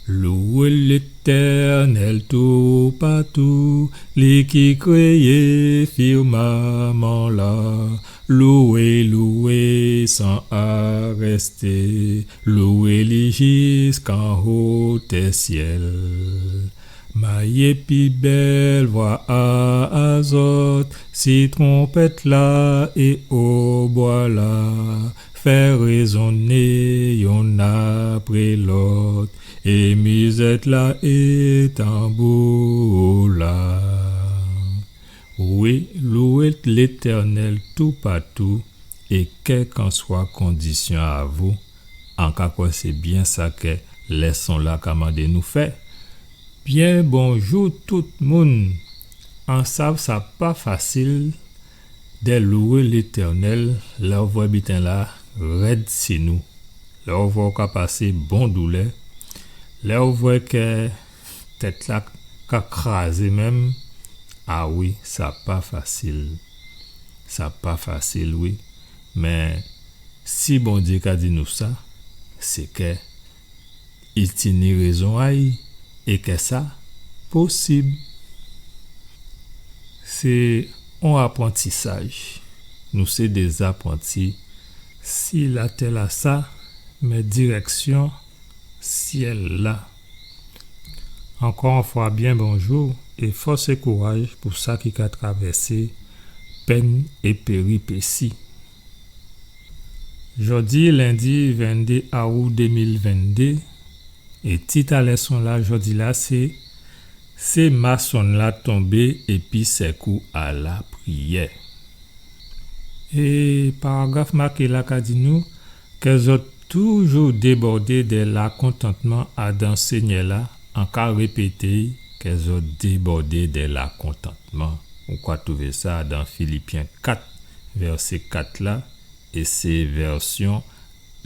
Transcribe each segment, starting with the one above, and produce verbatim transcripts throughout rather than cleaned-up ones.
Loué Létènèl toupatou, li ki kréyé firmaman-la. Loué, loué san arèsté, loué li jiskan wotè syèl. Mayé pi bèl vwa a zòt, si twonpèt-la é obwa-la, fè rézonné yonn apré lòt, é mizèt-la é tanbou-la. Wi, loué Létènèl toupatou, é kèlkanswa kondisyon a vou, an ka kwè sé byen sa kè lèson-la ka mandé nou fè. Byen bonjou tout moun. An sav sa pa fasil dè loué Létènèl lè ou vwè biten-la rèd si nou. Lè ou vwè ou ka pasé bon doulè, lè ou vwè kè tèt-la ka krazé menm, a wi, sa pa fasil. Sa pa fasil, wi. Mé si Bondyé ka di nou sa, sé kè i tini rézon a'y é kè sa posib. Sé on aprantisaj. Nou sé dé zapranti si latè-lasa, mé dirèksyon syèl-la. Ankò on fwa, byen bonjou é fòs é kouraj pou sa ki ka travèsé penn é péripési. Jòdi lendi venndé aou dé mil venndé, é tit a lèson-la jòdi-la sé, sé masonn-la tonbé épi sèkou a lapriyè. É paragraf maké-la ka di nou, kè zòt toujou débòdé dè lakontantman adan Sényè-la, an ka répété, kè zòt débòdé dè lakontantman. Ou ka twouvé sa dan Filipyen kat, vèsé kat la, é sé vèsyon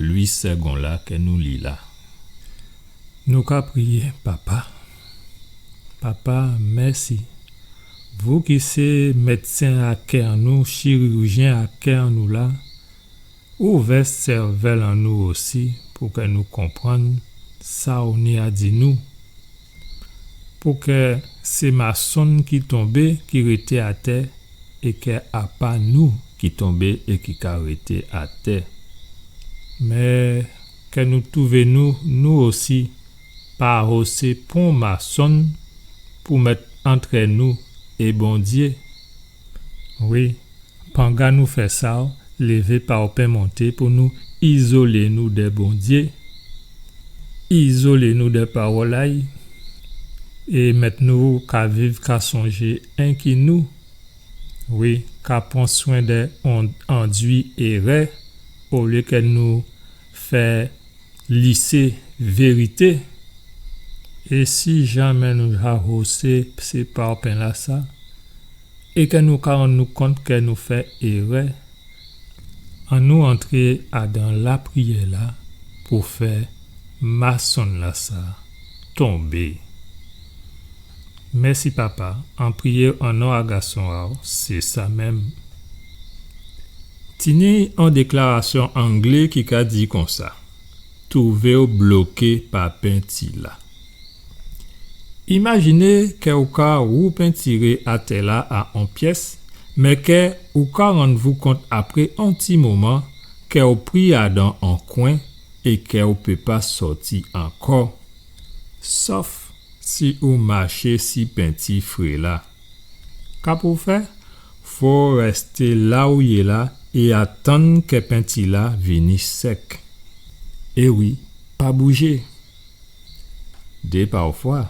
Lwi Sègon la kè nou li la. Nou ka priyé, Papa. Papa, mèsi. Vou ki sé médsen a kè an nou, chirijyen a kè an nou la, ouvè sèvèl an nou osi pou kè nou konprann sa ou ni a di nou. Pou kè sé masonn ki tonbé, ki rété atè, é kè a pa nou ki tonbé é ki ka rété atè. Mé kè nou twouvé nou, nou osi, pa hosé pon masonn pou mèt antrè nou é Bondyé. Wi, panga nou fè sa, lévé pa open monté pou nou izolé nou dè Bondyé, izolé nou dè pawòl a'y, é mèt nou ka viv, ka sonjé enki nou. Wi, ka pran swen dè on, andui érè, olyé kè nou fè lisé vérité. É si jamè nou ja hosé sé parpen-lasa, é kè nou ka rann nou kont kè nou fè érè, annou antré adan lapriyè-la pou fè masonn-lasa tonbé. Mèsi, Papa, an priyé an non a Gason a'w, sé sa menm. Tini on déklarasyon anglé ki ka di konsa: twouvé'w bloké pa penti-la. Imajiné kè ou ka woupentiré atè-la a on pyès, mé kè ou ka rann vou kont apré on ti moman kè ou pri adan on kwen é kè ou pé pa sòti ankò, sòf si ou maché si penti fré-la. Ka pou fè? Fò rèsté la ou yé la é atann kè penti-la vini sèk. É wi, pa boujé. Dé pafwa,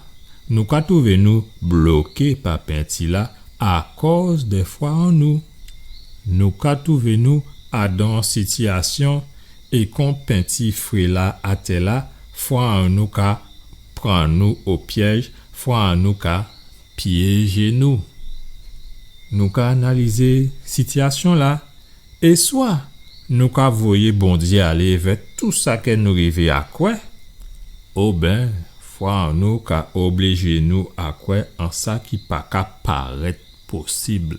nou ka twouvé nou bloké pa penti-la akòz dè fwa an nou. Nou ka twouvé nou adan on sitiyasyon é kon penti fré-la atè-la, fwa an nou ka pran nou o pyèj, fwa an nou ka pyéjé nou. Nou ka analizé sitiyasyon-la, é swa nou ka voyé Bondyé alé vè tou sa kè nou rivé a kwè, oben fwa an nou ka oblijé nou a kwè an sa ki pa ka parèt posib.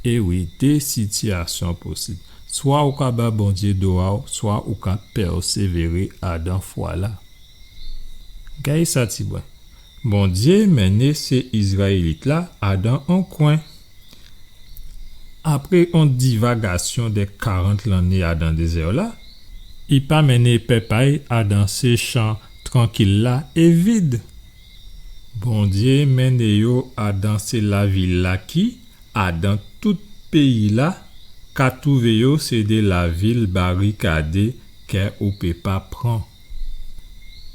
É wi, dé sitiyasyon posib. Swa ou ka ba Bondyé do a'w, swa ou ka pèsévéré adan fwa-la. Gay sa ti bwen. Bondyé mennen sé Izraélit-la adan on kwen. Apré on divagasyon dè karant lanné adan dézè-la, i pa mennen pèp a-y adan sé chan trankil-la é vid. Bondyé mennen yo adan sé lavil-la ki, adan tout péyi-la, ka twouvé yo sé dé lavil barikadé kè ou pé pa pran.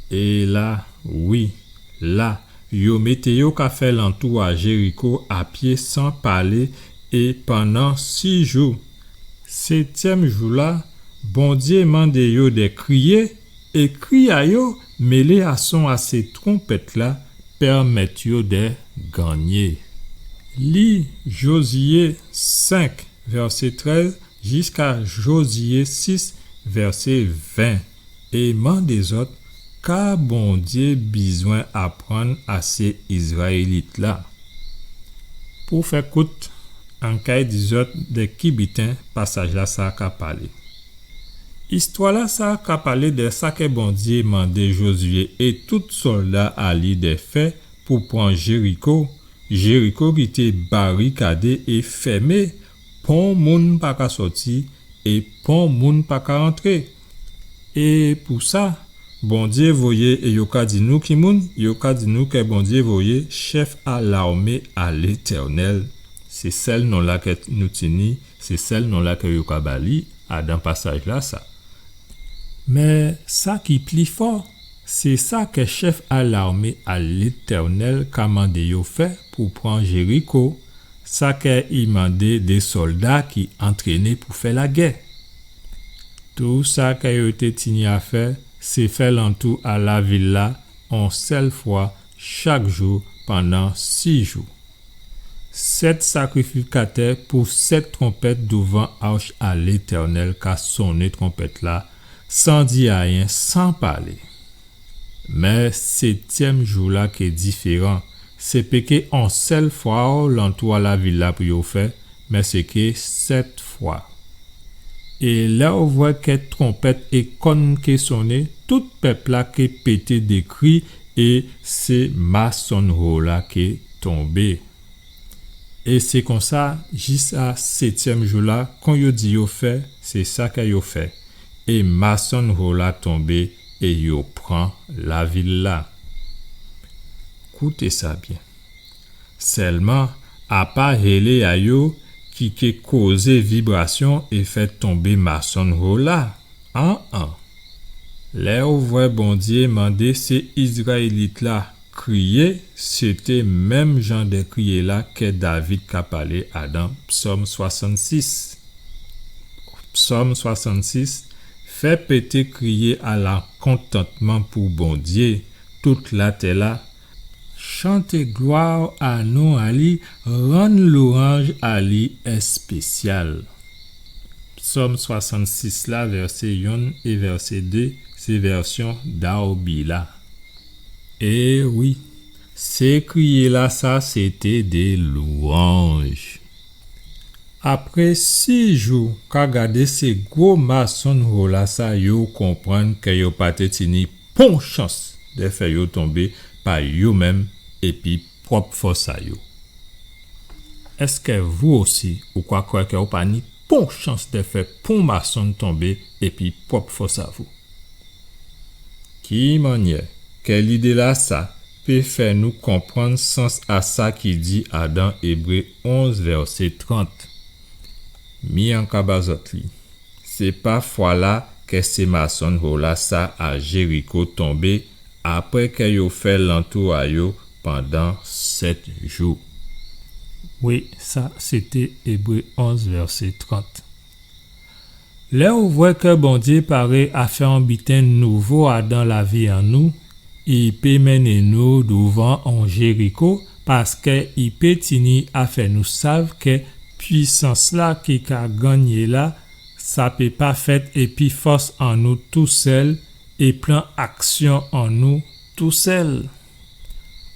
É la, wi, la, yo mété yo ka fè lantou a Jériko a pyé san palé é pandan sis jou. Sétyèm jou-la, Bondyé mandé yo dè kriyé, é kri a yo, mélé a son a sé twonpèt-la, pèmèt yo dè gannyé. Li Jozyé senk, vèsé trèz, jiska Jozyé sis, vèsé ven, é mandé zòt ka Bondyé bizwen aprann a sé Izraélit-la. Pou fè kout, an kay di zòt dè ki biten pasaj-lasa ka palé. Istwa-lasa ka palé dè sa kè Bondyé mandé Jozyé é tout sòlda a li dè fè pou pran Jériko, Jériko ki té barikadé é fèmé, pon moun pa ka sòti é pon moun pa ka antré. É pou sa, Bondyé voyé, é yo ka di nou ki moun, yo ka di nou kè Bondyé voyé chèf a lawmé a Létènèl. Sé sèl non-la kè nou tini, sé sèl non-la kè yo ka ba li adan pasaj-lasa. Mé sa ki pli fò, sé sa kè chèf a lawmé a Létènèl ka mandé yo fè pou pran Jériko, sa kè i mandé dé sòlda ki antréné pou fè lagè. Tou sa kè yo té tini a fè, sé fè lantou a lavil-la on sèl fwa chak jou pandan sis jou. Sèt sakrifikatè pou sèt twonpèt douvan Arch a Létènèl ka sonné twonpèt-la, san di ayen, san palé. Mé sétyèm jou-la ké diféran. Sé péké on sèl fwa lantou a lavil-la pou yo fè, mé sé ké sèt fwa. É lè ou vwè kè twonpèt é kòn ké sonné, tout pèp-la ké pété dè kri é sé masonn-la ké tonbé. É sé konsa, jis a sétyèm jou-la, kon yo di yo fè, sé sa kè yo fè. É masonn-la tonbé é yo pran lavil-la. Kouté sa byen. Sèlman, a pa hélé a yo ki ké kozé vibrasyon é fè tonbé masonn-la. An-an. Lè ou vwè Bondyé mandé sé Izraélit-la kriyé, sété menm jan dè kriyé-la kè David ka palé adan Psòm swasannsis. Psòm swasannsis, fè pété kriyé a lakontantman pou Bondyé, tout latè-la, chanté glwa a non a li, rann lwanj a li èspésyal. Psòm swasannsis la, vèsé yonn é vèsé dé, sé vèsyon Darby la. É wi, sé kriyé-la sa, sété dé lwanj. Apré sis jou ka gadé sé gwo masonn-la sa, yo konprann kè yo pa té tini pon chans dè fè yo tonbé pa yo menm épi pwòp fòs a yo. Èskè vou osi ou ka kwè kè ou pa ni pon chans dè fè pon masonn tonbé épi pwòp fòs a vou? Ki mannyè kè lidé-la sa pé fè nou konprann sans a sa ki di adan Ébré onz vèsé trant? Mi an ka ba zòt li. Sé pa fwa-la kè sé masonn-la sa a Jériko tonbé apré kè yo fè lantou a yo pandan sèt jou. Wi, sa sété Ébré onz vèsé trant. Lè ou vwè kè Bondyé paré a fè on biten nouvo adan lavi an nou, i pé mennen nou douvan on Jériko, paskè i pé tini a fè nou sav kè pwisans-la ki ka gannyé la, sa pé pa fèt épi fòs an nou tousèl é plan aksyon an nou tousèl.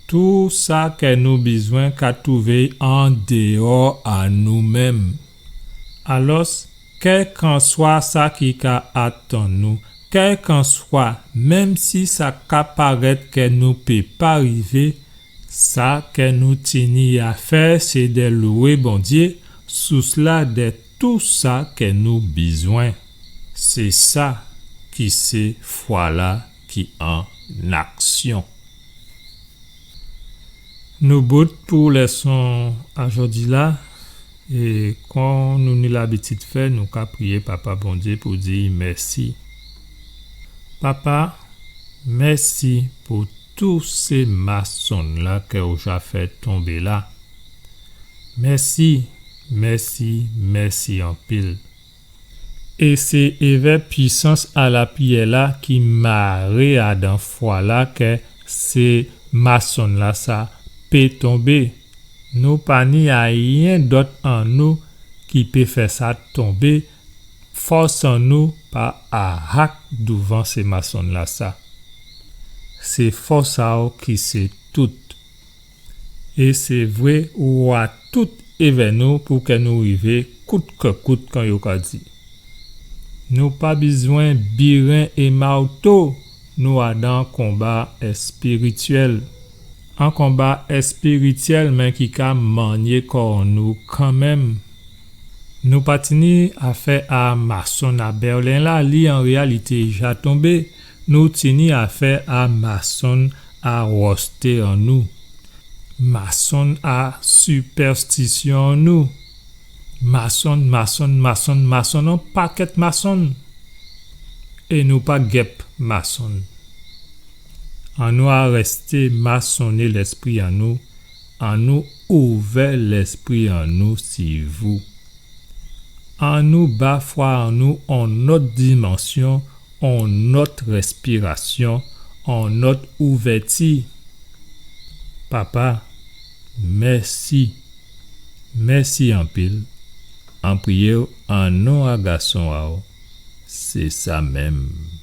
Tou sa kè nou bizwen ka twouvé andèwò a nou menm. Alò, kèlkanswa sa ki ka atann nou, Kèlkanswa, menm si sa ka parèt kè nou pé pa rivé, sa kè nou tini a fè, sé dè lwé Bondyé, sous-la dè tou sa kè nou bizwen. Sé sa ki sé fwa-la ki an aksyon. Nou bout pou lèson a jòdi-la, é kon nou ni labitid fè, nou ka priyé Papa Bondyé pou di mèsi. Papa, mèsi pou tou sé masonn-la kè ou ja fè tonbé la. Mèsi, mèsi, mèsi anpil. É sé évè pwisans a lapriyè-la ki maré adan fwa-la kè sé masonn-lasa pé tonbé. Nou pa ni ayen dòt an nou ki pé fè sa tonbé. Fòs an nou pa ahak douvan sé masonn-lasa. Sé fòs a'w ki sé tout. É sé vré, ou a tout évè nou pou kè nou rivé kout kè kout, kon yo ka di. Nou pa bizwen biren é mawto, nou adan konba èspirityèl. An konba èspirityèl, mé ki ka mannyé kò nou kanmenm. Nou pa tini afè a masonn a Bèlen la, li an réyalité ja tonbé. Nou tini afè a masonn a wòsté an nou. Masonn a sipèstisyon an nou. Masonn, masonn, masonn, masonn, on pakèt masonn. É nou pa gèp masonn. Annou arèsté masonné lèspri an nou. Annou ouvè lèspri an nou si vou. Annou ba fwa an nou on nòt dimansyon, on nòt rèspirasyon, on nòt ouvèti. Papa, mèsi. Mèsi anpil. An priyé'w an non a gason a'w. Sé sa menm.